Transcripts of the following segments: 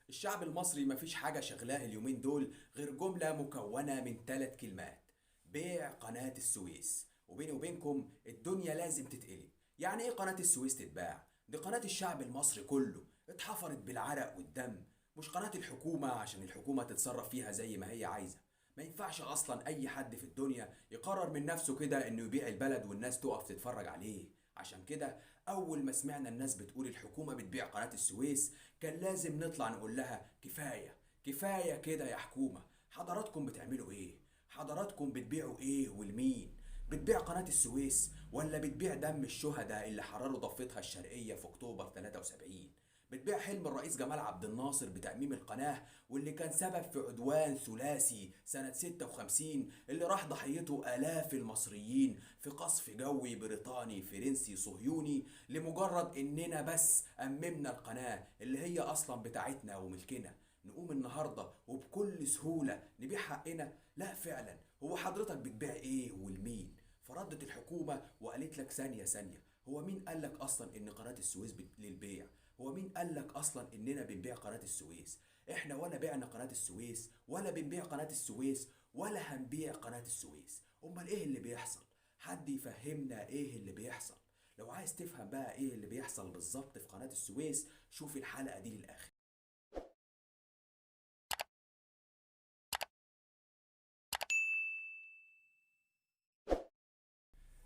الشعب المصري مفيش حاجة شغلاه اليومين دول غير جملة مكونة من 3 كلمات: بيع قناة السويس. وبيني وبينكم الدنيا لازم تتقلب. يعني ايه قناة السويس تتباع؟ دي قناة الشعب المصري كله، اتحفرت بالعرق والدم، مش قناة الحكومة عشان الحكومة تتصرف فيها زي ما هي عايزة. ما ينفعش اصلا اي حد في الدنيا يقرر من نفسه كده انه يبيع البلد والناس تقف تتفرج عليه. عشان كده اول ما سمعنا الناس بتقول الحكومة بتبيع قناة السويس كان لازم نطلع نقول لها كفاية كفاية كده يا حكومة. حضراتكم بتعملوا ايه؟ حضراتكم بتبيعوا ايه ولمين؟ بتبيع قناة السويس ولا بتبيع دم الشهداء اللي حرروا ضفتها الشرقية في اكتوبر 73؟ بتبيع حلم الرئيس جمال عبد الناصر بتأميم القناة واللي كان سبب في عدوان ثلاثي سنة 56 اللي راح ضحيته آلاف المصريين في قصف جوي بريطاني فرنسي صهيوني لمجرد إننا بس أممنا القناة اللي هي أصلا بتاعتنا وملكنا. نقوم النهاردة وبكل سهولة نبيع حقنا؟ لا فعلا، هو حضرتك بتبيع إيه ولمين؟ فردت الحكومة وقالت لك ثانية ثانية، هو مين قال لك أصلا إن قناة السويس للبيع؟ هو مين قال لك اصلا اننا بنبيع قناة السويس؟ احنا ولا بعنا قناة السويس ولا بنبيع قناة السويس ولا هنبيع قناة السويس. امال ايه اللي بيحصل؟ حد يفهمنا ايه اللي بيحصل. لو عايز تفهم بقى ايه اللي بيحصل بالظبط في قناة السويس شوف الحلقة دي للاخر.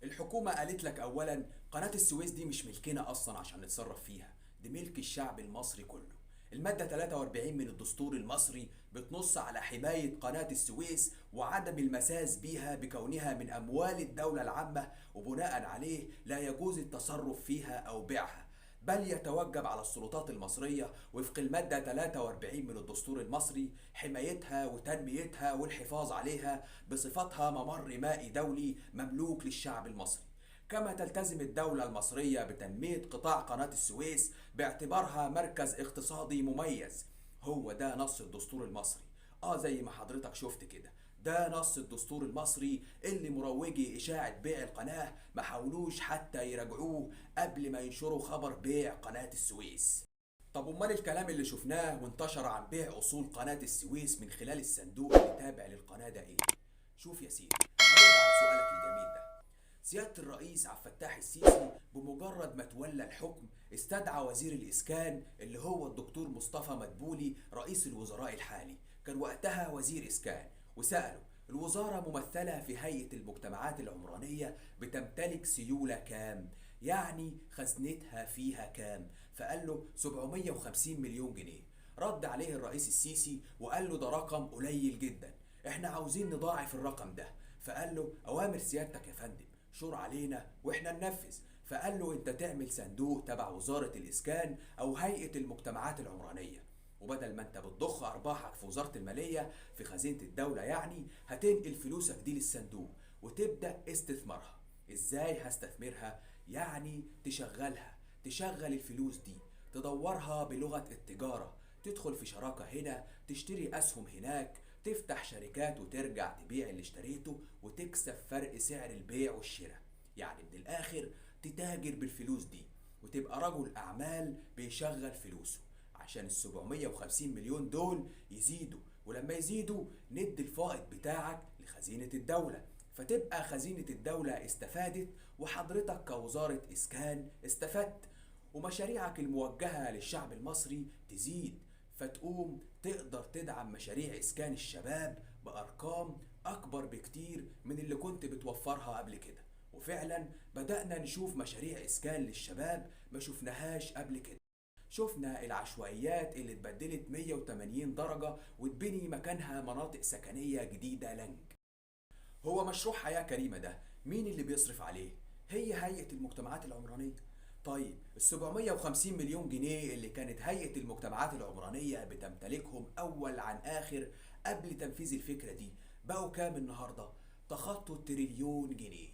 الحكومة قالت لك أولا قناة السويس دي مش ملكنا أصلا عشان نتصرف فيها، دي ملك الشعب المصري كله. المادة 43 من الدستور المصري بتنص على حماية قناة السويس وعدم المساس بيها بكونها من أموال الدولة العامة، وبناء عليه لا يجوز التصرف فيها أو بيعها، بل يتوجب على السلطات المصرية وفق المادة 43 من الدستور المصري حمايتها وتنميتها والحفاظ عليها بصفتها ممر مائي دولي مملوك للشعب المصري. كما تلتزم الدولة المصرية بتنمية قطاع قناة السويس باعتبارها مركز اقتصادي مميز. هو ده نص الدستور المصري. زي ما حضرتك شفت كده، ده نص الدستور المصري اللي مروجي إشاعة بيع القناة ما حاولوش حتى يراجعوه قبل ما ينشروا خبر بيع قناة السويس. طب امال الكلام اللي شفناه وانتشر عن بيع أصول قناة السويس من خلال الصندوق اللي تابع للقناة ده ايه؟ شوف يا سيدي، هرد على سؤالك الجميل ده. سيادة الرئيس عبد الفتاح السيسي بمجرد ما تولى الحكم استدعى وزير الإسكان اللي هو الدكتور مصطفى مدبولي رئيس الوزراء الحالي، كان وقتها وزير إسكان، وسأله الوزارة ممثلة في هيئة المجتمعات العمرانية بتمتلك سيولة كام؟ يعني خزنتها فيها كام؟ فقال له 750 مليون جنيه. رد عليه الرئيس السيسي وقال له ده رقم قليل جدا، احنا عاوزين نضاعف الرقم ده. فقال له أوامر سيادتك يا فندم، شور علينا واحنا ننفذ. فقال له انت تعمل صندوق تبع وزارة الإسكان أو هيئة المجتمعات العمرانية، وبدل ما انت بتضخ أرباحك في وزارة المالية في خزينة الدولة يعني هتنقل فلوسك دي للصندوق وتبدأ استثمارها. ازاي هستثمرها؟ يعني تشغلها، تشغل الفلوس دي، تدورها بلغة التجارة، تدخل في شراكة هنا، تشتري أسهم هناك، تفتح شركات وترجع تبيع اللي اشتريته وتكسب فرق سعر البيع والشراء. يعني من الآخر تتاجر بالفلوس دي وتبقى رجل أعمال بيشغل فلوسه عشان ال 750 مليون دول يزيدوا، ولما يزيدوا ندي الفائض بتاعك لخزينة الدولة، فتبقى خزينة الدولة استفادت وحضرتك كوزارة إسكان استفدت، ومشاريعك الموجهة للشعب المصري تزيد، فتقوم تقدر تدعم مشاريع إسكان الشباب بأرقام أكبر بكتير من اللي كنت بتوفرها قبل كده. وفعلا بدأنا نشوف مشاريع إسكان للشباب ما شفناهاش قبل كده. شفنا العشوائيات اللي اتبدلت 180 درجة واتبني مكانها مناطق سكنية جديدة لنج. هو مشروع حياة كريمة ده مين اللي بيصرف عليه؟ هي هيئة المجتمعات العمرانية. طيب ال 750 مليون جنيه اللي كانت هيئة المجتمعات العمرانية بتمتلكهم أول عن آخر قبل تنفيذ الفكرة دي بقوا كام النهاردة؟ تخطوا التريليون جنيه.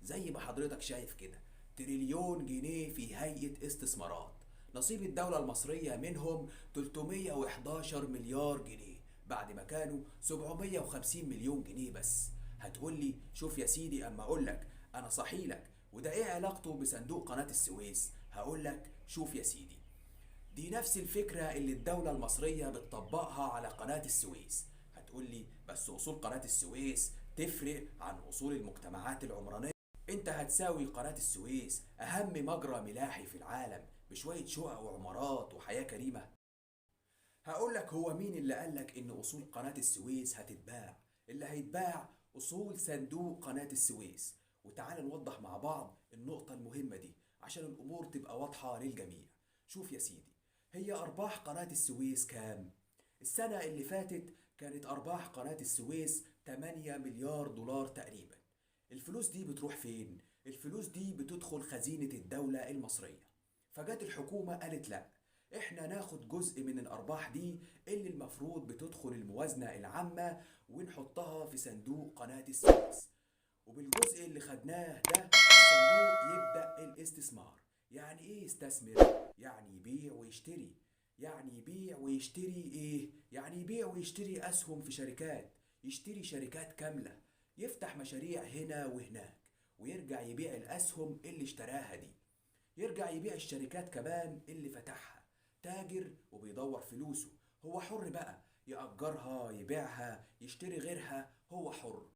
زي ما حضرتك شايف كده، تريليون جنيه في هيئة استثمارات. نصيب الدولة المصرية منهم 311 مليار جنيه بعد ما كانوا 750 مليون جنيه بس. هتقولي شوف يا سيدي، أما أقولك أنا صحيلك، وده إيه علاقته بصندوق قناة السويس؟ هقولك شوف يا سيدي، دي نفس الفكرة اللي الدولة المصرية بتطبقها على قناة السويس. هتقولي بس أصول قناة السويس تفرق عن أصول المجتمعات العمرانية. انت هتساوي قناة السويس أهم مجرى ملاحي في العالم بشوية شقق وعمارات وحياة كريمة؟ هقولك هو مين اللي قالك إن أصول قناة السويس هتتباع؟ اللي هيتباع أصول صندوق قناة السويس. وتعال نوضح مع بعض النقطة المهمة دي عشان الأمور تبقى واضحة للجميع. شوف يا سيدي، هي أرباح قناة السويس كام؟ السنة اللي فاتت كانت أرباح قناة السويس 8 مليار دولار تقريبا. الفلوس دي بتروح فين؟ الفلوس دي بتدخل خزينة الدولة المصرية. فجت الحكومة قالت لا، احنا ناخد جزء من الأرباح دي اللي المفروض بتدخل الموازنة العامة ونحطها في صندوق قناة السويس، وبالجزء اللي خدناه ده الصندوق يبدأ الاستثمار. يعني ايه يستثمر؟ يعني يبيع ويشتري. يعني يبيع ويشتري ايه؟ يعني يبيع ويشتري أسهم في شركات، يشتري شركات كاملة، يفتح مشاريع هنا وهناك، ويرجع يبيع الأسهم اللي اشتراها دي، يرجع يبيع الشركات كمان اللي فتحها. تاجر وبيدور فلوسه، هو حر بقى، يأجرها، يبيعها، يشتري غيرها، هو حر.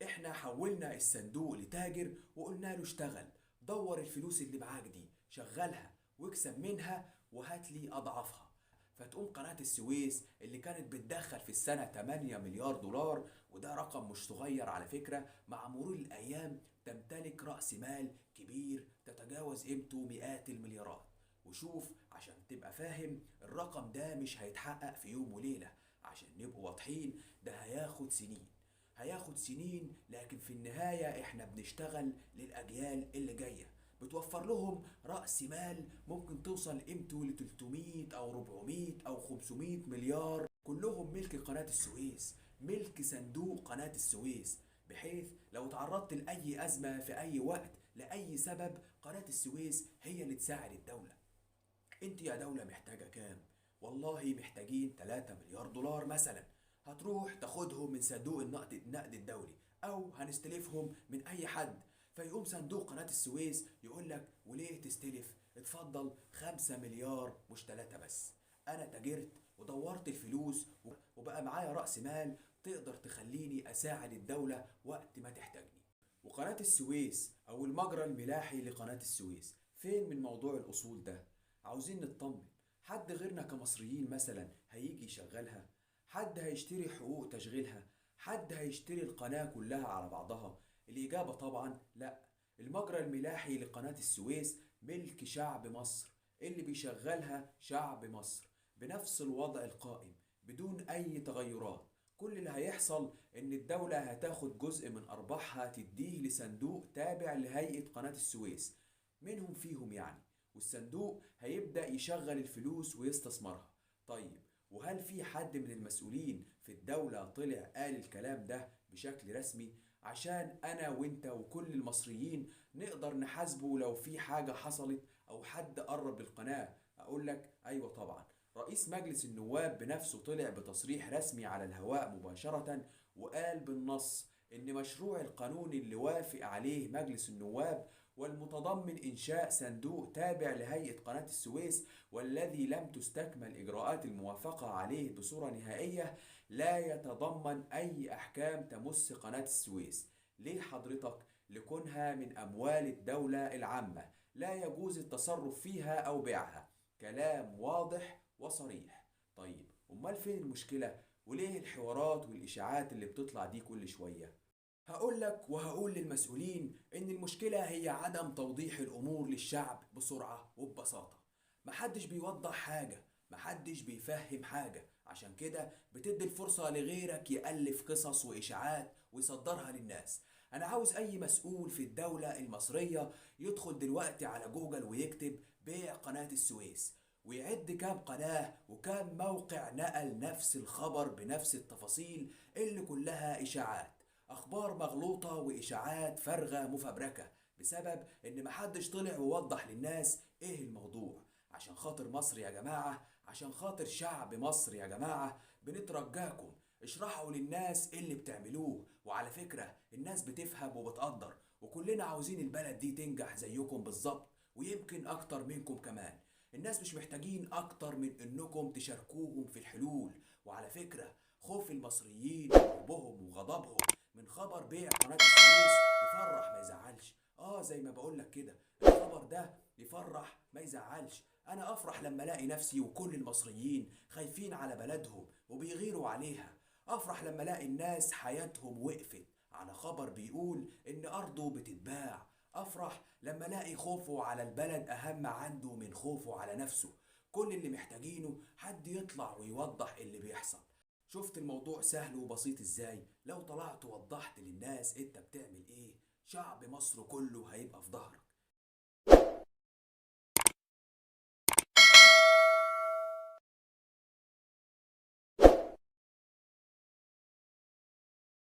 احنا حولنا الصندوق لتاجر وقلنا له اشتغل، دور الفلوس اللي معاك دي، شغلها واكسب منها وهات لي أضعافها. فتقوم قناة السويس اللي كانت بتدخل في السنة 8 مليار دولار، وده رقم مش صغير على فكرة، مع مرور الأيام تمتلك رأس مال كبير تتجاوز قيمته مئات المليارات. وشوف عشان تبقى فاهم، الرقم ده مش هيتحقق في يوم وليلة، عشان نبقوا واضحين ده هياخد سنين، هياخد سنين، لكن في النهاية احنا بنشتغل للأجيال اللي جاية، بتوفر لهم رأس مال ممكن توصل قيمته ل 300 أو 400 أو 500 مليار، كلهم ملك قناة السويس، ملك صندوق قناة السويس، بحيث لو تعرضت لأي أزمة في أي وقت لأي سبب قناة السويس هي اللي تساعد الدولة. انت يا دولة محتاجة كام؟ والله محتاجين 3 مليار دولار مثلا، هتروح تاخدهم من صندوق النقد الدولي أو هنستلفهم من أي حد. فيقوم صندوق قناة السويس يقول لك وليه تستلف؟ اتفضل 5 مليار مش 3 بس، أنا تاجرت ودورت الفلوس وبقى معايا رأس مال تقدر تخليني أساعد الدولة وقت ما تحتاجني. وقناة السويس أو المجرى الملاحي لقناة السويس فين من موضوع الأصول ده؟ عاوزين نطمن، حد غيرنا كمصريين مثلا هيجي يشغلها؟ حد هيشتري حقوق تشغيلها؟ حد هيشتري القناة كلها على بعضها؟ الإجابة طبعا لا. المجرى الملاحي لقناة السويس ملك شعب مصر، اللي بيشغلها شعب مصر بنفس الوضع القائم بدون أي تغيرات. كل اللي هيحصل إن الدولة هتاخد جزء من أرباحها تديه لصندوق تابع لهيئة قناة السويس، منهم فيهم يعني، والصندوق هيبدأ يشغل الفلوس ويستثمرها. طيب وهل في حد من المسؤولين في الدولة طلع قال الكلام ده بشكل رسمي عشان أنا وإنت وكل المصريين نقدر نحاسبه لو في حاجة حصلت أو حد قرب للقناة؟ أقول لك أيوة طبعا، رئيس مجلس النواب بنفسه طلع بتصريح رسمي على الهواء مباشرة وقال بالنص إن مشروع القانون اللي وافق عليه مجلس النواب والمتضمن إنشاء صندوق تابع لهيئة قناة السويس والذي لم تستكمل إجراءات الموافقة عليه بصورة نهائية لا يتضمن أي أحكام تمس قناة السويس. ليه حضرتك؟ لكونها من أموال الدولة العامة لا يجوز التصرف فيها أو بيعها. كلام واضح وصريح. طيب أمال فين المشكلة؟ وليه الحوارات والإشاعات اللي بتطلع دي كل شوية؟ هقول لك وهقول للمسؤولين إن المشكلة هي عدم توضيح الأمور للشعب بسرعة وببساطة. محدش بيوضح حاجة، محدش بيفهم حاجة، عشان كده بتدي الفرصة لغيرك يألف قصص وإشاعات ويصدرها للناس. أنا عاوز أي مسؤول في الدولة المصرية يدخل دلوقتي على جوجل ويكتب بيع قناة السويس ويعد كام قناة وكام موقع نقل نفس الخبر بنفس التفاصيل اللي كلها إشاعات، أخبار مغلوطة وإشاعات فارغة مفبركة، بسبب إن محدش طلع ووضح للناس إيه الموضوع. عشان خاطر مصر يا جماعة، عشان خاطر شعب مصر يا جماعة، بنترجاكم اشرحوا للناس اللي بتعملوه. وعلى فكرة الناس بتفهم وبتقدر، وكلنا عاوزين البلد دي تنجح زيكم بالظبط ويمكن أكتر منكم كمان. الناس مش محتاجين اكتر من انكم تشاركوهم في الحلول. وعلى فكرة، خوف المصريين ورعبهم وغضبهم من خبر بيع قناة السويس يفرح ما يزعلش. زي ما بقولك كده، الخبر ده يفرح ما يزعلش. انا افرح لما الاقي نفسي وكل المصريين خايفين على بلدهم وبيغيروا عليها. افرح لما الاقي الناس حياتهم وقفت على خبر بيقول ان ارضه بتتباع. افرح لما الاقي خوفه على البلد اهم عنده من خوفه على نفسه. كل اللي محتاجينه حد يطلع ويوضح اللي بيحصل. شفت الموضوع سهل وبسيط ازاي؟ لو طلعت ووضحت للناس انت بتعمل ايه، شعب مصر كله هيبقى في ظهرك.